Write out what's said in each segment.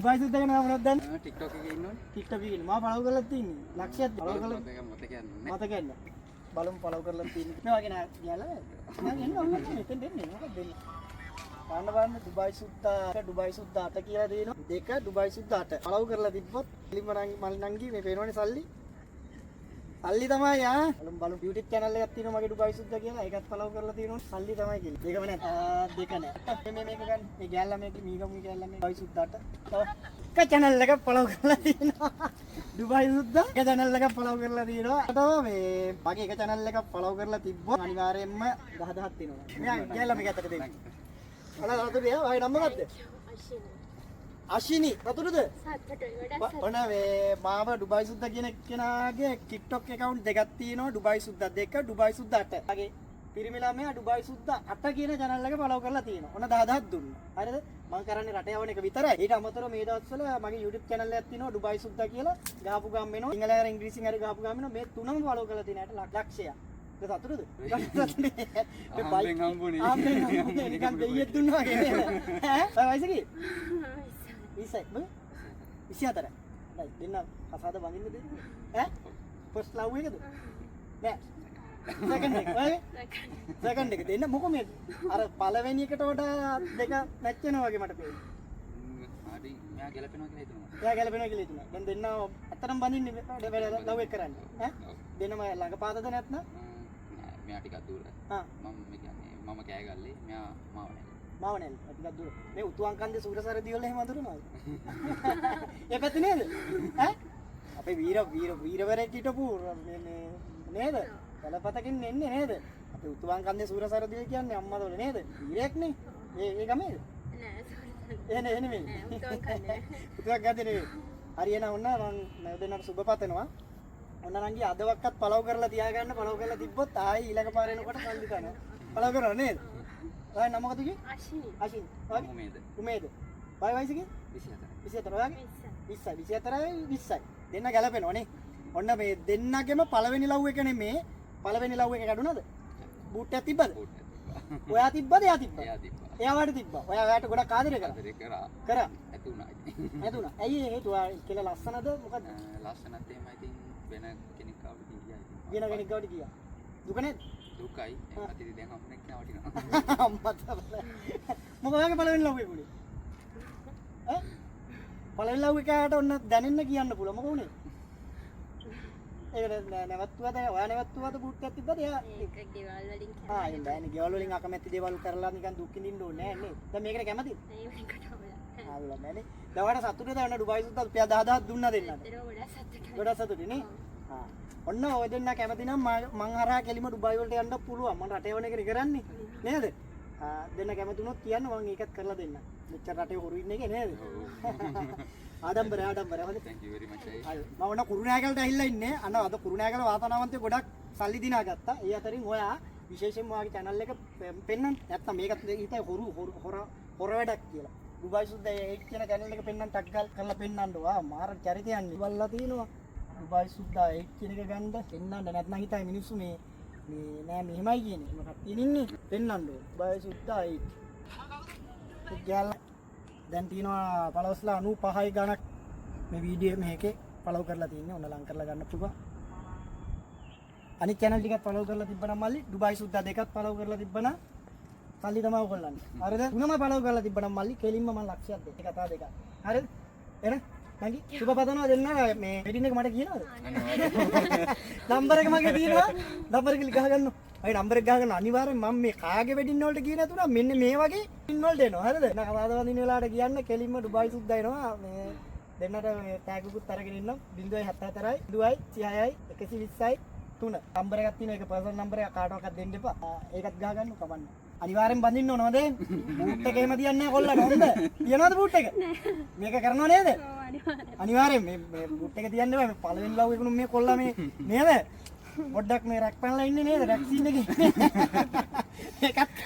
Dubai සුද්දා ගැන මොනවද දන්නේ? TikTok එකේ ඉන්නවනේ. TikTok එකේ ඉන්න. මම ෆලෝ කරලා තියෙන්නේ. ලක්ෂයක් ෆලෝ කරලා මතක මතක යන්නේ. මතක නැහැ. බලමු ෆලෝ කරලා තියෙන්නේ. මේ වගේ නෑ කියලා. මං එන්න ඕනේ මෙතෙන් දෙන්නේ. මොකක්ද දෙන්නේ? බලන්න බලන්න ඩුබායි සුද්දා ඩුබායි සුද්දා 8 කියලා දෙනවා. දෙක ඩුබායි සුද්දා 8. ෆලෝ කරලා තිබ්බොත් එලිම මල් නංගි මේ පේනවනේ සල්ලි. සල්ලි තමයි ආ. බලමු බලමු YouTube channel එකක් තියෙනවා මගේ ඩුබායි සුද්දා කියලා. ඒකත් ෆලෝ කරලා තියෙනවා. සල්ලි තමයි කියලා. දෙකම නෑ. ආ දෙක නෑ. මේ මේ මේක ගන්න. මේ ගෑල්ලා මේක මීගමු ගෑල්ලා මේ ඩුබායි සුද්දා 8. තව එක channel එකක් ෆලෝ කරලා තියෙනවා. ඩුබායි සුද්දා එක channel එකක් ෆලෝ කරලා තියෙනවා. තව මේ මගේ එක channel එකක් ෆලෝ කරලා තිබ්බොත් අනිවාර්යයෙන්ම 10,000ක් තියෙනවා. මෙයා ගෑල්ලා මේක අතට දෙන්න. අල සතුටුද? ඔයාගේ නම මොකද්ද? අශිනි. අශිනි. සතුටුද? සතුටුයි, ගොඩක් සතුටුයි. ඔන්න මේ මාව ඩුබායි සුද්දා කියන කෙනාගේ TikTok account දෙකක් තියෙනවා. ඩුබායි සුද්දා 2, ඩුබායි සුද්දා 8. මගේ පිරිමි ළමයා ඩුබායි සුද්දා 8 කියන channel එක ෆලෝ කරලා තියෙනවා. ඔන්න 10,000ක් දුන්නා. හරිද? මං කරන්නේ රට යවන එක විතරයි. ඊට අමතරව මේ දවස්වල මගේ YouTube channel එකක් තියෙනවා ඩුබායි සුද්දා කියලා. ගහපු ගම් වෙනවා. සිංහල හරි ඉංග්‍රීසියෙන් හරි ගහපු ගම් වෙනවා. මේ තුනම ෆලෝ කරලා තියෙන අයට ලක්ෂයක්. ඒක සතුටුද? සතුටුයි. මේ අහම්බෙන් හම්බුනේ. අහම්බෙන් හම්බුනේ. නිකන් දෙයියෙක් දුන්නා වගේ නේද? ඈ? ඔය වයස කීයද? 20යි. බ 24යි. හරි දෙන්න කසාද බඳින්න දෙන්න. ඈ? ෆස්ට් ලව් එකද? නෑ. සෙකන්ඩ් එක. ඔයගේ? සෙකන්ඩ් එක දෙන්න මොකෝ මේ අර පළවෙනි එකට වඩා දෙක මැච් වෙනවා වගේ මට පේන්නේ. හරි මෙයා ගැලපෙනවා කියලා හිතනවා. එයා ගැලපෙනවා කියලා හිතුණා. දැන් දෙන්න ඇත්තටම බඳින්නේ ලව් එක කරන්නේ. ඈ? දෙන්නම ළඟ පාතද නැත්නම්? නෑ මෙයා ටිකක් දුරයි. ආ. මම මේ කියන්නේ මම කෑ ගල්ලේ මෙයා මාව නෑ. මාව නෑ ටිකක් දුර. මේ උතුවන් කන්දේ සූරසරදී වල එහෙම අඳුරනවද? ඒ පැත්තේ නේද? ඈ? අපේ වීර වීර වීරවරයෙක් හිටපු මේ මේ නේද? පළපතකින් එන්නේ නේද? අපේ උතුවන් කන්දේ සූරසරදී කියන්නේ අම්මා දොල නේද? වීරයෙක් නේ. ඒ ඒ ගමේද? නෑ සෝරි. ඒ නේ නෙමෙයි. නෑ උතුවන් කන්නේ. උතුවන් කන්දේ නෙමෙයි. හරි එහෙනම් ඔන්න මං දෙන්නට සුබ පතනවා. ඔන්න නංගි අදවක්වත් පලව් කරලා තියාගන්න පලව් කරලා තිබ්බොත් ආයේ ඊළඟ පාර එනකොට සල්ලි කනවා. පලව් කරනවා නේද? ඔයා නම මොකද කිව්වේ? අශිනි. අශින්. ඔයාගේ? උමේද? උමේද? ඔය වයස කීයද? 24. 24. ඔයාගේ? 20. 20යි 24යි 20යි. දෙන්න ගැලපෙනවා නේ. ඔන්න මේ දෙන්නගෙම පළවෙනි ලව් එක නෙමේ. පළවෙනි ලව් එක කැඩුනද? බූට් එකක් තිබ්බද? බෝට් එකක් තිබ්බා. ඔයා තිබ්බද එයා තිබ්බද? එයා තිබ්බා. එයා වාට තිබ්බා. ඔයා ඔයාට ගොඩක් ආදරය කරා. ආදරේ කරා. කරා. ඇති වුණා ඉතින්. නැතුණා. ඇයි ඒ හේතුව? ඔයා කියලා ලස්සනද මොකද්ද? ලස්සනත් එහෙමයි ඉතින් වෙන කෙනෙක් ආවට ඉතින් ගියා ඉතින්. වෙන කෙනෙක් ගාවට ගියා. දුක නේද? දුකයි. එහෙමත් ඉතින් දැන් හම්බුනේ කෙනා වටිනවා. අම්මා තමයි. මොකද ඔයාගේ පළවෙනි ලව් එක උනේ? ඈ? පළවෙනි ලව් එකට ඔන්න දැනෙන්න කියන්න පුළුවන්. මොකද උනේ? ඒක නැවතුවද ඔයා නැවතුවද බූට් එකක් තිබ්බද එයා ඒක ගෙවල් වලින් ආ ඒ බෑනේ ගෙවල් වලින් අකමැති දේවල් කරලා නිකන් දුක් විඳින්න ඕනේ නෑ නේ. දැන් මේකට කැමතිද? නෑ මේකට අවුලක්. ආවුලක් නෑනේ. දැන් ඔයාට සතුටුද ඔන්න ඩුබායි සුද්දා රුපියල් 10,000 දුන්නා දෙන්නට. ඇත්තටම ගොඩක් සතුටුයි. ගොඩක් සතුටුයි නේ? ආ. ඔන්න ඔය දෙන්නා කැමති නම් මං හරහා කෙලිම ඩුබායි වලට යන්න පුළුවන්. මං රටේ වන එකනේ කරන්නේ. නේද? ආ දෙන්න කැමති වුණොත් කියන්න මං ඒකත් කරලා දෙන්නම්. මෙච්චර රටේ හොරු ඉන්න එකේ නේද? ආඩම්බරයි ආඩම්බරයි හොඳයි. Thank you very much අයියේ. හරි. මම ඔන්න කුරුණෑගලට ඇවිල්ලා ඉන්නේ. අන්න අද කුරුණෑගල වාසනාවන්තයෝ ගොඩක් සල්ලි දිනාගත්තා. ඒ අතරින් ඔයා විශේෂයෙන්ම ඔයාගේ channel එක පෙන්නන්න. නැත්තම් මේකත් හිතයි හොරු හොරු හොර හොර වැඩක් කියලා. ඩුබායි සුද්දා ඒ කියන channel එක පෙන්නන්න ටක් ගාල් කරලා පෙන්නන්න. වා මාර චරිතයන් බලලා තිනවා. ඩුබායි සුද්දා ඒ කියන එක ගන්න පෙන්නන්න. නැත්නම් හිතයි මිනිස්සු මේ මේ නෑ මෙහෙමයි කියන්නේ. මොකක්ද තියෙන්නේ පෙන්නන්න ඕන. ඩුබායි සුද්දා ඒ ගාලා දැන් තියෙනවා පළවස්ලා 95යි ගණක් මේ වීඩියෝ මේකේ ෆලෝ කරලා තියෙන්නේ. ඔන්න ලං කරලා ගන්න පුළුවන්. අනිත් චැනල් ටිකත් ෆලෝ කරලා තිබ්බනම් මල්ලි ඩුබායි සුද්දා දෙකත් ෆලෝ කරලා තිබ්බනම් සල්ලි තමයි ඔයගොල්ලන්ට. හරිද? තුනම ෆලෝ කරලා තිබ්බනම් මල්ලි කෙලින්ම මම ලක්ෂයක් දෙන්න. ඒ කතා දෙකක්. හරිද? එන නංගි සුබ පතනවා දෙන්න මේ වෙඩින් එක මට කියනවද? නම්බර් එක මගේ තියෙනවා. නම්බර් එක ගහ ගන්න. අය නම්බර් එක ගහ ගන්න අනිවාර්යෙන් මම මේ කාගේ වෙඩින් වලට ගියේ නැතුණා මෙන්න මේ වගේ වෙඩින් වලට එනවා. හරිද? එන කතාව වඳින වෙලාවට කියන්න කෙලින්ම ඩුබායි සුද්දා එනවා. මේ දෙන්නට මේ ටැග් එකකුත් අරගෙන ඉන්නම් 074යි 0යි 36යි 120යි 3 නම්බර් එකක් තියෙනවා. ඒක පර්සනල් නම්බර් එක කාටවත් දෙන්න එපා. ඒකත් ගහ ගන්න කමන්න. අනිවාර්යෙන් බඳින්න ඕන හොඳේ. බූට් එක එහෙම තියන්නේ නැහැ කොල්ලට හොඳ. තියනවද බූට් එක? මේක කරනව නේද? ඔව් අනිවාර්යෙන්. අනිවාර්යෙන් මේ මේ බූට් එක තියන්න එපා. මේ පළවෙනි ලව් එකනුම් මේ කොල්ලා මේ නේද? පොඩ්ඩක් මේ රැක් පැනලා ඉන්නේ නේද? රැක් සීන් එකේ. ඒකත්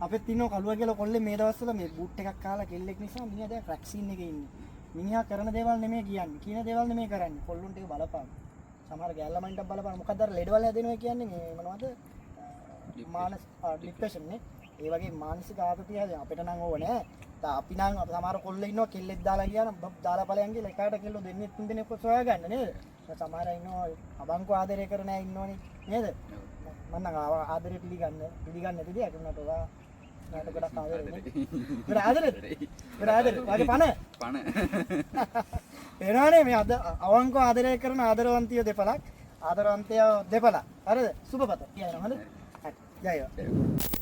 අපෙත් ඉන්නව කළුවා කියලා කොල්ලේ මේ දවස්වල මේ බූට් එකක් කාලා කෙල්ලෙක් නිසා මිනිහා දැන් රැක් සීන් එකේ ඉන්නේ. මිනිහා කරන දේවල් නෙමෙයි කියන්නේ. කියන දේවල් නෙමෙයි කරන්නේ. කොල්ලොන්ට ඒක බලපාන. සමහර ගෑල් ළමයින්ටත් බලපාන. මොකද්ද අර ලෙඩවල් හැදෙනවා කියන්නේ මේ මොනවද? මානසික ඩිප්‍රෙෂන් නේ. ඒ වගේ මානසික ආතතිය හැදෙනවා. අපිට නම් ඕව නෑ. දැන් අපි නම් සමහර කොල්ලෝ ඉන්නවා කෙල්ලෙක් දාලා ගියා නම් දාලා ඵලයන් කියලා එකාට කෙල්ලෝ දෙන්නෙක් තුන් දෙනෙක් සොයා ගන්න නේද? දැන් සමහර අය ඉන්නවා අවංකව ආදරය කරන අය ඉන්නවනේ නේද? මං නම් ආදරය පිළිගන්න නැති දෙයක් වුණාට ඔයා මට ගොඩක් ආදරේ නේ. ගොඩක් ආදරේද? ගොඩක් ආදරේ. ඔයාගේ පණ පණ. එනවනේ මේ අද අවංකව ආදරය කරන ආදරවන්තියෝ දෙපළක්. ආදරවන්තයෝ දෙපළක්. හරිද? සුබ පත. කියනවා හරිද? හරි. ජය වේවා.